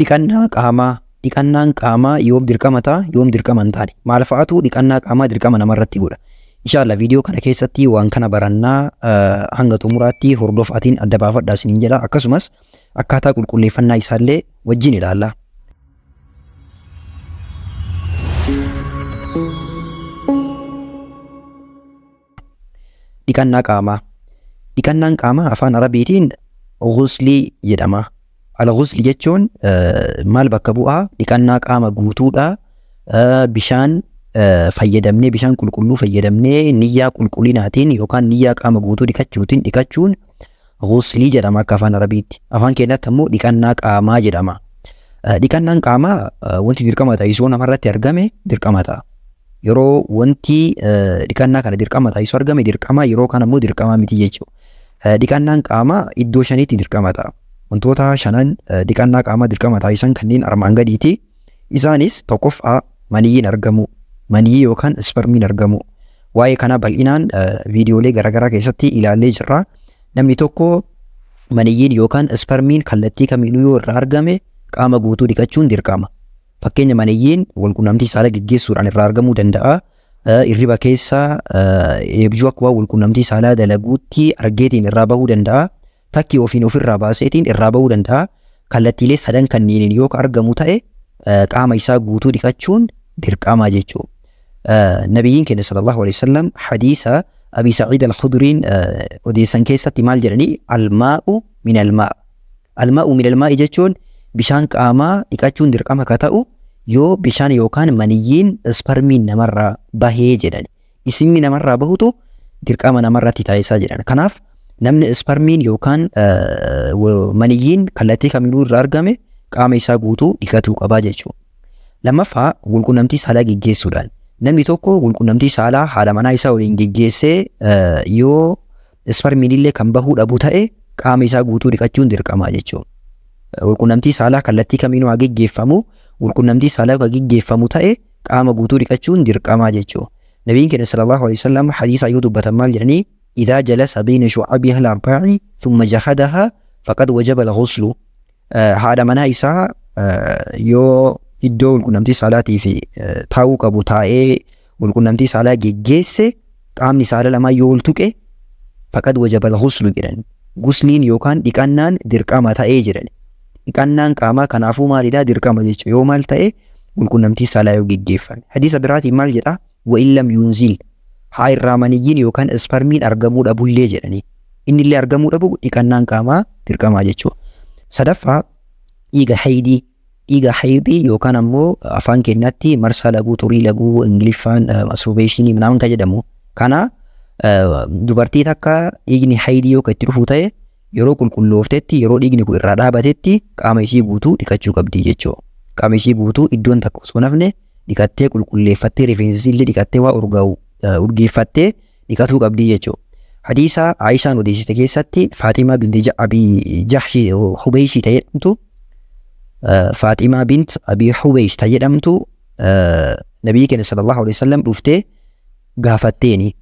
Dhiqannaa qaamaa. Dhiqannaan qaamaa yoom dirqama ta'a, yoom dirqama hin taane? Maal fa'atu dhiqannaa qaamaa dirqama namarratti godha? Inshallah viidiyoo kana keessatti waan kana barannaa hanga xumuraatti hordofaatiin adda baafadhaa isiniin jedha. Akkasumas akkaataa qulqulleeffannaa isaallee wajjin ilaalla. Dhiqannaa qaamaa. Dhiqannaan qaamaa afaan Arabiitiin ghuslii jedhama. Al-ghusl jechuun maal bakka bu'aa? Dhiqannaa qaama guutuudha. Bishaan fayyadamnee, bishaan qulqulluu fayyadamnee niyyaa qulqullinaatiin yookaan niyyaa qaama guutuu dhiqachuutiin dhiqachuun ghuslii jedhama akka afaan Arabiitti. Afaan keenyatti ammoo dhiqannaa qaamaa jedhama. Dhiqannaan qaamaa wanti dirqama ta'e yoo namarratti argame dirqama ta'a. Yeroo wanti dhiqannaa kana dirqama taasisu argame dirqama, yeroo kaan ammoo dirqama miti jechuudha. Dhiqannaan qaamaa iddoo shanitti dirqama ta'a. Wantoota shanan dhiqannaa qaamaa dirqama taasisan kanneen armaan gadiiti. Isaanis tokkoffaa maniyyiin argamuu, maniyyii yookaan isparmiin argamuu. Waa'ee kanaa bal'inaan viidiyoolee garaagaraa keessatti ilaallee jirra. Namni tokko maniyyiin yookaan isparmiin kallattii kamiinuu yoo irraa argame qaama guutuu dhiqachuun dirqama. Fakkeenya maniyyiin walqunnamtii saalaa geggeessuudhaan irraa argamuu danda'a. Irriba keessa eebjuu akka waan walqunnamtii saalaa dalaguutti argeetiin irraa bahuu danda'a. Takki ofiin ofirraa baaseetiin irraa bahuu danda'a. Kallattiilee sadan kanniiniin yoo ka argamu ta'e qaama isaa guutuu dhiqachuun dirqama jechuudha. Nabiyyiin keenya sallallahu alaihi wasallam hadiisa Abi Sa'iid al-Khudriin odeessan keessatti maal jedhanii? Almaa'u min almaa. Almaa'u minal maa'i jechuun bishaan qaamaa dhiqachuun dirqama ka ta'u yoo bishaan yookaan maniyyiin, isparmiin namarraa bahee jedhan. Isinni namarraa bahutu dirqama namarratti taasisaa jedhan. Kanaaf namni isparmiin yookaan maniyyiin kallattii kamiinuu irraa argame qaama isaa guutuu dhiqatuu qabaa jechuudha. Lammaffaa walqunnamtii saalaa geggeessuudhaan. Namni tokko walqunnamtii saalaa haadha manaa isaa waliin geggeessee yoo Isparmiin illee kan bahuu dhabu ta'e qaama isaa guutuu dhiqachuun dirqama jechuudha. Walqunnamtii saalaa kallattii kamiinuu haa geggeeffamu, walqunnamtii saalaa kan geggeeffamu ta'e qaama guutuu dhiqachuun dirqama jechuudha. Nabiin keenya sallallahu alaihi wasallam hadiisa yoo dubbatan maal jedhanii? Idaa jalasa bayna shu'abiha al-arba'i thumma jahadaha faqad wajaba al-ghuslu. Haadha manaa isaa yoo iddoo walqunnamtii saalaatii fi taa'uu qabu taa'ee walqunnamtii saalaa geggeesse qaamni saala lamaa yoo wal tuqe faqad wajabal ghuslu jedhan. Gusliin yookaan dhiqannaan dirqama ta'ee jedhan. Dhiqannaan qaamaa kanaafuu maalidha? Dirqama jechuudha. Yoo maal ta'e? Walqunnamtii saalaa yoo geggeeffame. Hadiisa biraatiin maal jedha? Wa illam yunzil, haa irraa maniyyiin yookaan isparmiin argamuu dhabullee jedhanii. Inni illee argamuu dhabu dhiqannaan qaamaa dirqamaa jechuudha. Sadaffaa dhiiga haydii. Dhiiga haydii yookaan ammoo afaan keenyatti marsaa laguu, xurii laguu, Ingiliffaan masturbeeshinii minaamin kan jedhamu kana dubartii takka dhiigni haydii yoo itti dhufu ta'e yeroo qulqullooftetti, yeroo dhiigni kun irraa dhaabatetti qaama isii guutuu dhiqachuu qabdi jechuudha. Qaama isii guutuu iddoon takka osoo hin hafne dhiqattee qulqulleeffattee rifeensa isii illee dhiqattee waa urgaa'u urgeeffattee dhiqatuu qabdii jechuudha. Hadiisa Aayishaan odeessite keessatti Faaximaa binti Abii Jahshi Hubeeyshii ta jedhamtu, Faaximaa bint Abii Hubeeysh ta jedhamtu Nabiyyi keenya sallallahu alaihi wasallam dhuftee gaafatteeni.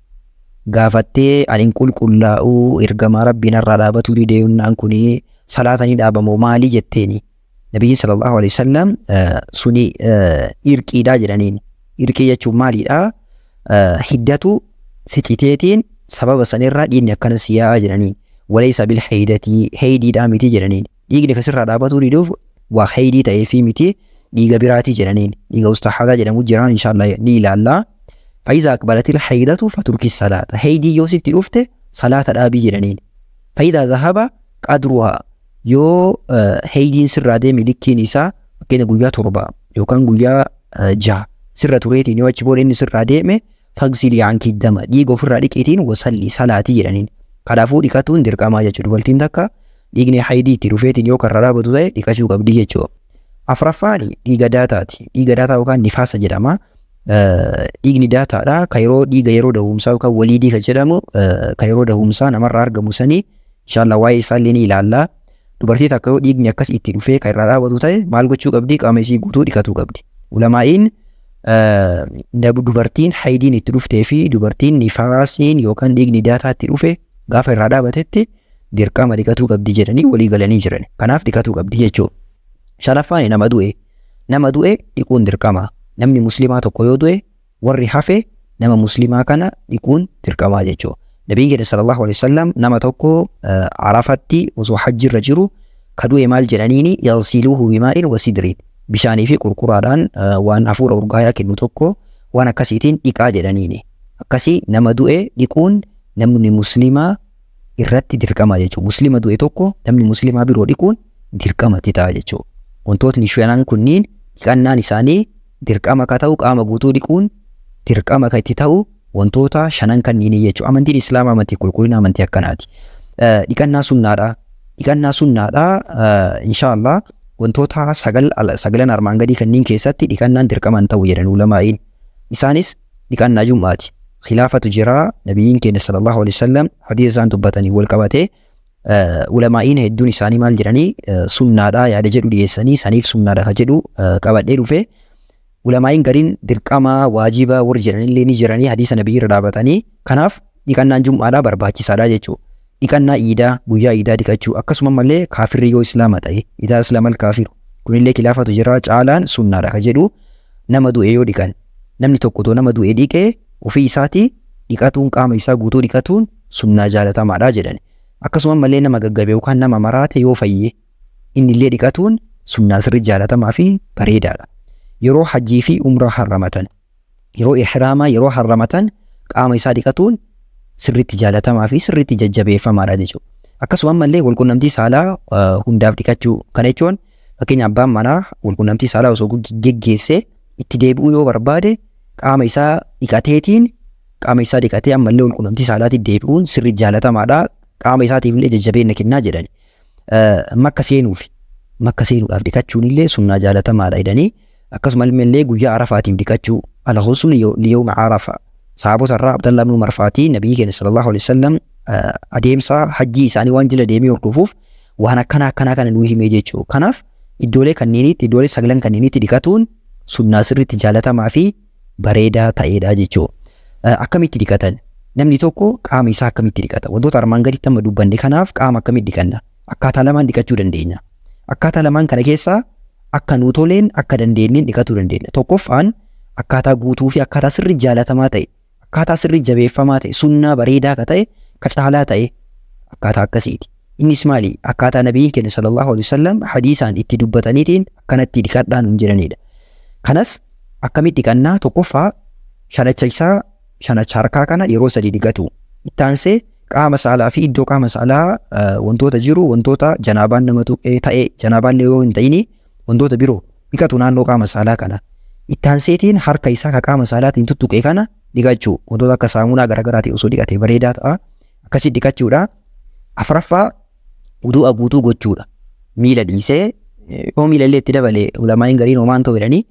Gaafattee ani hin qulqullaa'u, ergamaa Rabbii narraa dhaabatuu didee, yonnaan kuni salaata ni dhaabamoo maali jetteeni. Nabiyyiin sallallahu alaihi wasallam suni irqiidha jedhaniin. Irqii jechuun maaliidha? Hiddatu si citeetiin sababa sanirraa dhiigni akkana si yaa'a jedhaniin. Walaysa bil haydatii, haydiidhaa miti jedhaniin. Dhiigni kasirraa dhaabatuu diduuf waa haydii ta'eefii miti, dhiiga biraatii jedhaniin. Dhiiga ustahaadaa jedhamu jira, inshallah ni ilaalla. Fa'iza aqbalatil haydatu faturki salaata. Haydii yoo sitti dhufte salaata dhaabii jedhaniin. Fa'iza zahaba qadruhaa, yoo heydiin sirraa deeme likkiin isaa, fakkeenya guyyaa 7 yookaan guyyaa 6 sirra tureetiin yoo achi booda inni sirraa deeme, fagsilii anki dama, dhiiga ofirraa dhiqiitiin, wasalli, salaatii jedhaniin. Kanaafuu dhiqatuun dirqamaa jechuudha. Dubartiin takka dhiigni haydii itti dhufeetiin yoo karra dhaabatu ta'e dhiqachuu qabdi jechuudha. Afraffaan dhiiga daataati. Dhiiga daataa yookaan nifaasa jedhama. Dhiigni daataadha. Ka yeroo dhiiga yeroo dahumsaa yookaan waliidii kan jedhamu ka yeroo dahumsaa namarraa argamu sanii inshallah waa'ee isaallee ni ilaalla. Dubartii takka yoo dhiigni akkas itti dhufee kan irraa dhaabatu ta'e maal gochuu qabdi? Qaama isii guutuu dhiqatuu qabdi. Ulamaa'iin dubartiin haydiin itti dhuftee fi dubartiin nifaasiin yookaan dhiigni daataa itti dhufe gaafa irraa dhaabatetti dirqama dhiqatuu qabdi jedhanii walii galanii jiran. Kanaaf dhiqatuu qabdi jechuudha. Shanaffaan nama du'e. Nama du'e dhiquun dirqama. Namni muslimaa tokko yoo du'e warri hafe nama muslimaa kana dhiquun dirqamaa jechuudha. Nabiin keenya sallallahu alaihi wasallam nama tokko Arafatti osoo hajjiirra jiru ka du'e maal jedhaniini? Yaghsiluuhu bimaa'in wa sidriin. Bishaanii fi qurquraadhaan, waan hafuura urgaayaa kennu tokko, waan akkasiitiin dhiqaa jedhaniini. Akkasii nama du'e dhiquun namni muslimaa irratti dirqama jechuudha. Muslima du'e tokko namni muslimaa biroo dhiquun dirqamatti ta'a jechuudha. Wantootni shanan kunniin dhiqannaan isaanii dirqama ka ta'u, qaama guutuu dhiquun dirqama ka itti ta'u wantoota shanan kanniinii jechuudha. Amantiin Islaamaa amantii qulqullina, amantii akkanaati. Dhiqannaa sunnaadha. Dhiqannaa sunnaadha, inshaallah wantoota sagal sagalan armaan gadii kanneen keessatti dhiqannaan dirqama hin ta'u jedhan ulamaa'iin. Isaanis dhiqannaa jum'aati. Khilaafatu jira. Nabiyyiin keenya sallallahu alaihi wasallam hadiisa isaan dubbatanii wal qabatee ulamaa'iin hedduun isaanii maal jedhanii, sunnaadha yaada jedhu dhiyeessanii, saniif sunnaadha ka jedhu qabadhee dhufe. Ulamaa'iin gariin dirqama, waajiba warri jedhanillee ni jiranii, hadiisa nabiyyi irra dhaabatanii. Kanaaf dhiqannaan jum'aadhaa barbaachisaadha jechuudha. Dhiqannaa iidaa, guyyaa iidaa dhiqachuu, akkasuma malee kaafirri yoo islaama ta'e, idaa islaamal kaafiru, kunillee khilaafatu jira, caalaan sunnaadha ka jedhu. Nama du'e yoo dhiqan, namni tokko otoo nama du'e dhiqee ofii isaatii dhiqatuun, qaama isaa guutuu dhiqatuun sunnaa jaalatamaadha jedhan. Akkasuma malee nama gaggabe yookaan nama maraate yoo fayye innillee dhiqatuun sunnaa sirrii jaalatamaa fi bareedaadha. Yeroo hajjii fi umraa harramatan, yeroo ihraamaa yeroo harramatan qaama isaa dhiqatuun sirriitti jaalatamaa fi sirriitti jajjabeeffamaadha jechuudha. Akkasuma malee walqunnamtii saalaa hundaaf dhiqachuu. Kana jechuun fakkeenya abbaan manaa walqunnamtii saalaa osoo geggeessee itti deebi'uu yoo barbaade qaama isaa dhiqateetiin, qaama isaa dhiqatee ammallee walqunnamtii saalaatti deebi'uun sirrii jaalatamaadha. Qaama isaatiif illee jajjabeenya kennaa jedhani. Makka seenuuf, Makka seenuudhaaf dhiqachuun illee sunnaa jaalatamaadha jedhanii. Akkasuma illee guyyaa Arafaatiif dhiqachuu, al-ghusl liyawma Arafa. Sahaabota irraa Abdallah ibn Umar faatii nabiyyi keenya sallallahu alaihi wasallam adeemsa hajjii isaanii waan jala deemee hordofuuf waan akkanaa akkanaa kana nuu himee jechuudha. Kanaaf iddoolee kanneeniitti, iddoolee sagalan kanneeniitti dhiqatuun sunnaa sirriitti jaalatamaa fi bareedaa ta'edha jechuudha. Akkamitti dhiqatan? Namni tokko qaama isaa akkamitti dhiqata? Wantoota armaan gaditti amma dubbanne kanaaf qaama akkamitti dhiqanna? Akkaataa lamaan dhiqachuu dandeenya. Akkaataa lamaan kana keessaa akka nuu toleen, akka dandeenyeen dhiqatuu dandeenya. Tokkoffaan akkaataa guutuu fi akkaataa sirrii jaalatamaa ta'e, akkaataa sirrii jabeeffamaa ta'e, sunnaa bareedaa ka ta'e, ka caalaa ta'e akkaataa akkasiiti. Innis maali? Akkaataa nabiyyiin keenya sallallahu alaihi wasallam hadiisaan itti dubbataniitiin akkanatti dhiqadhaa nuun jedhanidha. Kanas akkamitti dhiqannaa? Tokkoffaa shanacha isaa, shanacha harkaa kana yeroo sadi dhiqatu. Ittaansee qaama saalaa fi iddoo qaama saalaa wantoota jiru, wantoota janaabaan nama tuqee ta'e, janaabaan yoo hin ta'ini wantoota biroo dhiqatu naannoo qaama saalaa kana. Ittaanseetiin harka isaa ka qaama saalaatiin tuttuqe kana dhiqachuu, wantoota akka saamunaa garaagaraatiin osoo dhiqate bareedaa ta'a. Akkasitti dhiqachuudha. Afuraffaa wudu'a guutuu gochuudha. Miila dhiisee, yoo miila illee itti dabale ulamaa'iin gariin homaan ta'u jedhanii,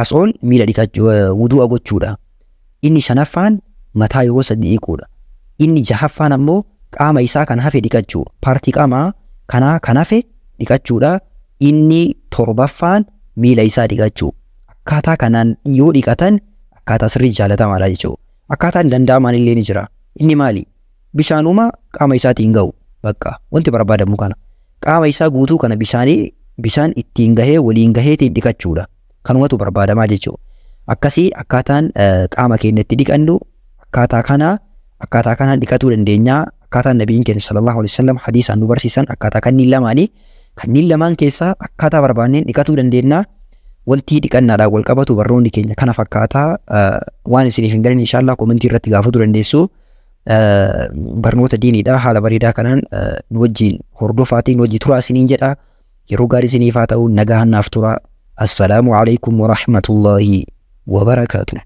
as ol miila dhiqachuu, wudu'a gochuudha. Inni shanaffaan mataa yeroo sadi dhiquudha. Inni jahaffaan ammoo qaama isaa kan hafe dhiqachuu. Paartii qaamaa kanaa kan hafe dhiqachuudha. Inni torbaffaan miila isaa dhiqachuu. Akkaataa kanaan yoo dhiqatan akkaataa sirrii jaalatamaadha jechuudha. Akkaataan danda'amaan illee ni jira. Inni maali? Bishaanuma qaama isaatiin ga'u. Bakka wanti barbaadamu kana. Qaama isaa guutuu kana bishaanii, bishaan ittiin gahee, waliin gaheetiin dhiqachuudha. Kanumatu barbaadamaa jechuudha. Akkasii akkaataan qaama keenya itti dhiqannu akkaataa kanaa, akkaataa kanaan dhiqatuu dandeenya. Akkaataan nabiyyiin keenya sallallahu alaihi wasallam hadiisaan nu barsiisan akkaataa kanneen lamaanii. Kanneen lamaan keessaa akkaataa barbaanneen dhiqatuu dandeenya. Wanti dhiqannaadhaan wal qabatu barnoonni keenya kana fakkaataa. Waan isiniif hin galin inshaallah komentii irratti gaafachuu dandeessu. Barnoota diiniidha haala bareedaa kanaan nu wajjin hordofaatiin nu wajjin turaa isiniin jedha. Yeroo gaarii isiniif haa ta'u, nagaa naaf turaa. Assalaamu alaikum warahmatullaahi wabarakaatuh.